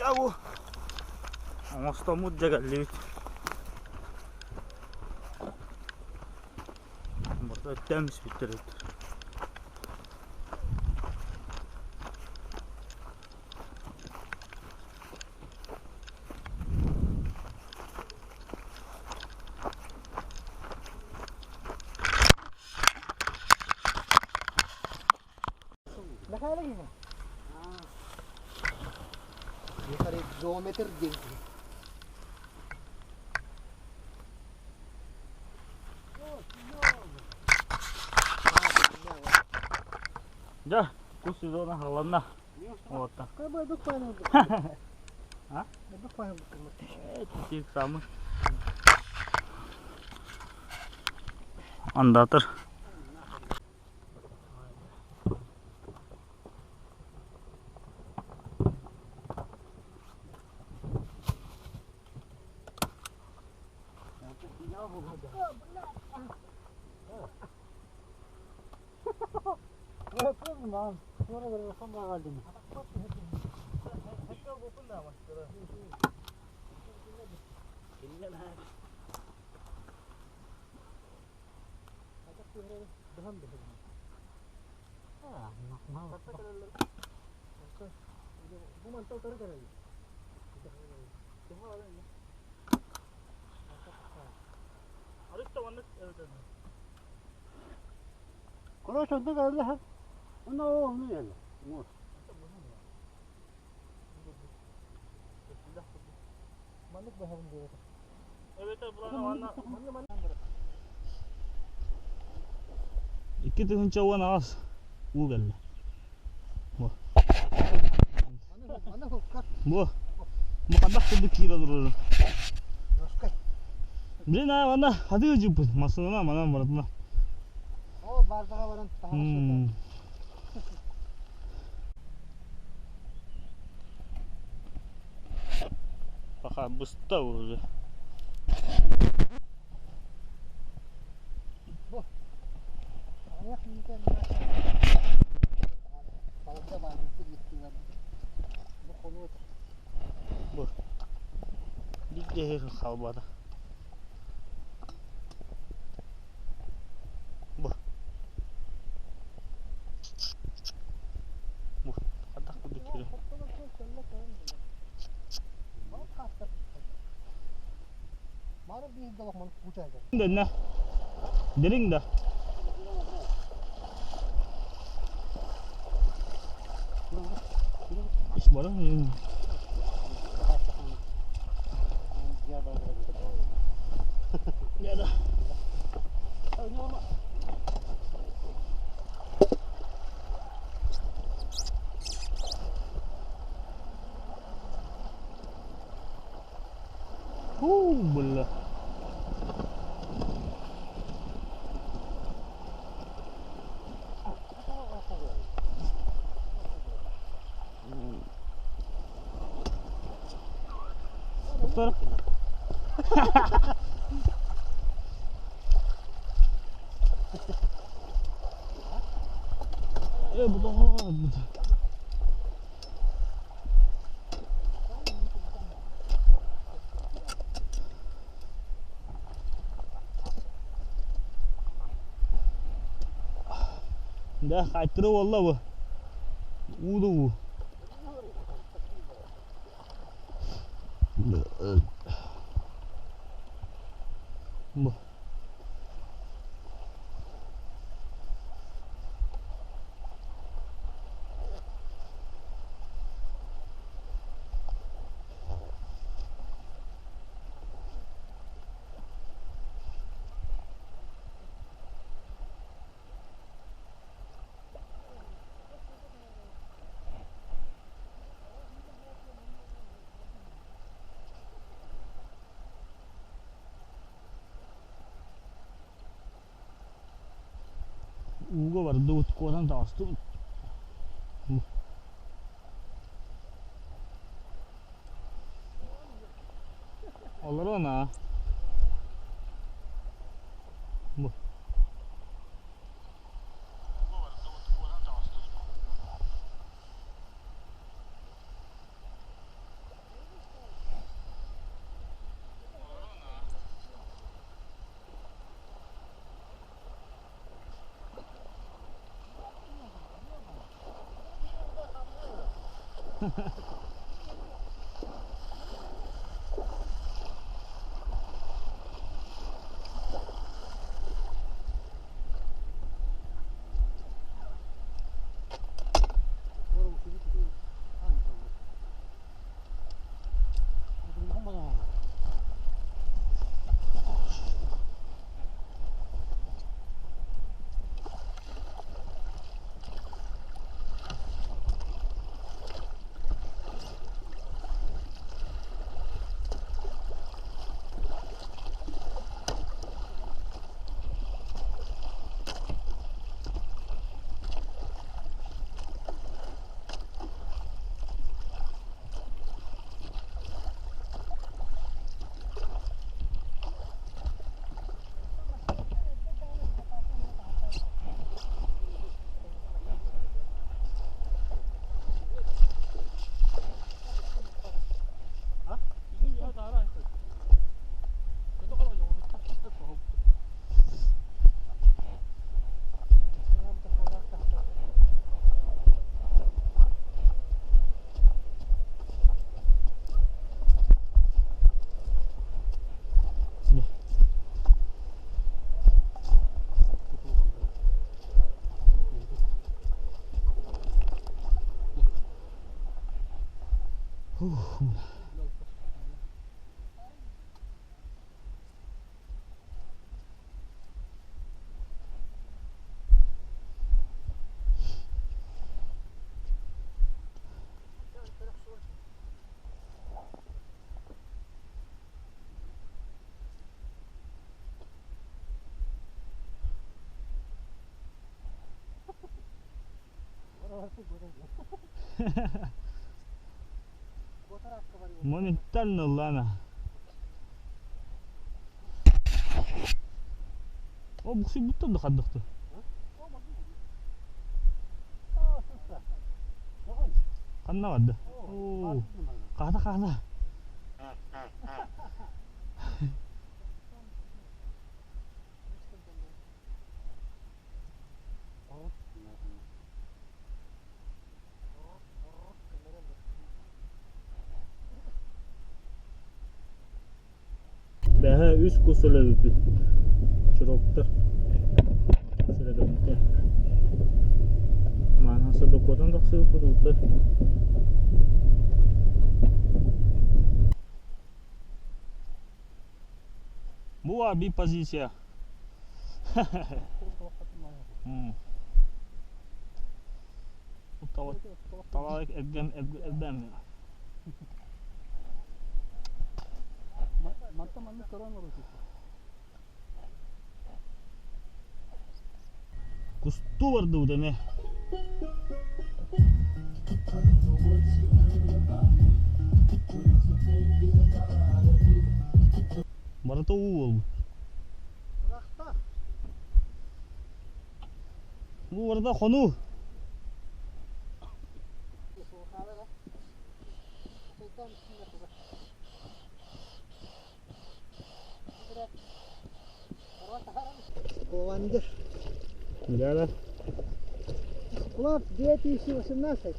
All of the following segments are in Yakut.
Дьэ бу оҥостоммут дьэ кэллибит. Барыта өттөөн испиттэр эбит. Зоометр диэн киһи. Дьэ, кус сезона хааланна. Вот так. А? Тик самый. Андатор. 2018 уу кэллэ. Бу. Бу. Бу ханнах курдук киирэ турар. Блин, аа, манна хатыы дьыппыт. Массыына манан барытына. Ол баардаҕа баран таһаҕас Пока быста уже. Бу. Биир хаалбата. Бу. Бу. Хадах курдук киирэ. Дэннэ. Дириҥ да. Ис баран. Фу, бля. Повтор. Э, бу Да, хайтыры буолла бу. Уу да уу. Бу. Ууга бардыбыт, куотан таҕыстыбыт. Олорон аа. Бу. Моментально лана. О, буксуйбуттар да хардахты. Ханна барда? Оо, хаата хаата. Бэһэ үс кус өлөбүппүт. Чуроктар. Сирэдэбиттэр. Маанан садокуотан тахсыбыппыт уутар. Бу аби позиция. Талаак эргэм эрбэм. Мантан маннык көрөн олорор Кустуу бардыбыт эмэ. Барыта уу буолбут. Бу барыта хонуу. Командир. Да-да. Сплав 2018.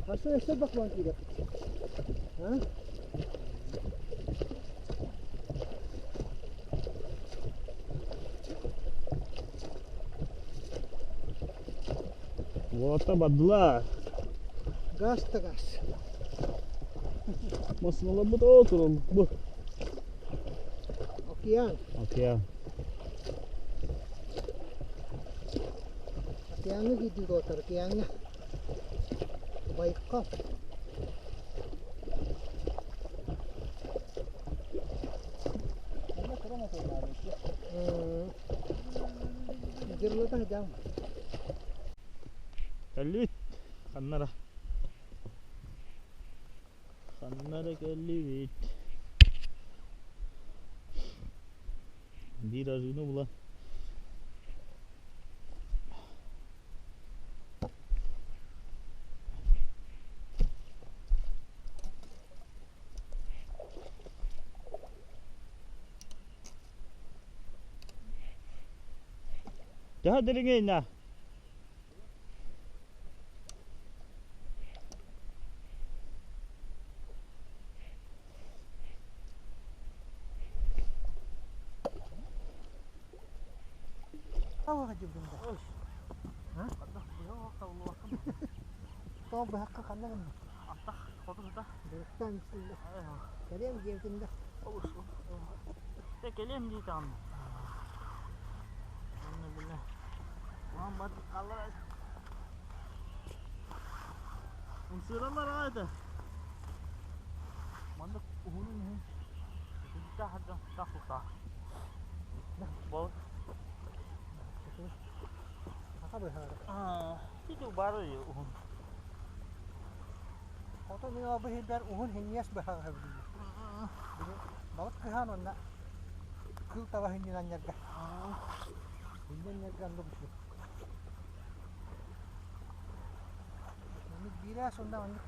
Хасан өссө баклан киирэ. А? Уота бадла. Газ да газ. Масыналарбыт ол турал бу. Океан. Океан. Океаҥҥа киирдибит уолаттар, океаҥҥа. Байкал. Дьырылата сылдьаҕын. Кэллибит. Ханнара. Ханнара кэллибит. Биир арыыны булан Төһө дириҥий Хава дьыбын да. Тоҕо быһахха ханна гынна? Дырыктаан Кэлиэм диэбитим да. Кэлиэм диэтэҕим. Онно бile. Ulan kallar. Ымсыыраллар аҕай этэ. Маннык уһунун иһин итинниктээх сылдьан таах суохтаах. Бол. Саха быһаара. Ити бары уһун. Хоту мин ол быһыйдар уһун хинниэс быһаҕа сөбүлүүллэр. Балык кыһаан уонна кыыл таба хинньин анньарга. Хинньин анньарга оннук үчүгэй. Маннык биирээс уонна маннык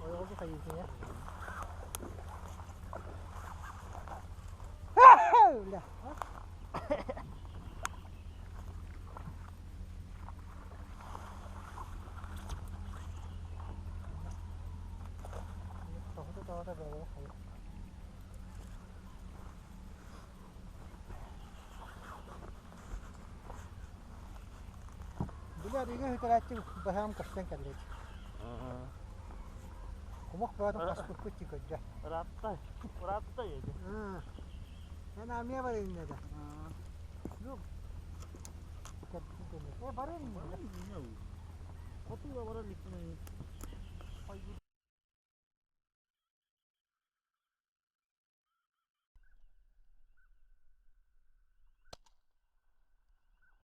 ойоҕолуу хайыытын ээ. Бля. Тоҕото-тоҕото бэйэлэрэ хайа. Били арыыга сүтэрээччи баһаам көстөн кэллэ дии. Кумах бөҕөтүн хаспыппыт дии көрдө. Ыраатта, ыраатта еді. Эн армия барыйын да. Ну, э барыйын. Хотуга барар иликпин.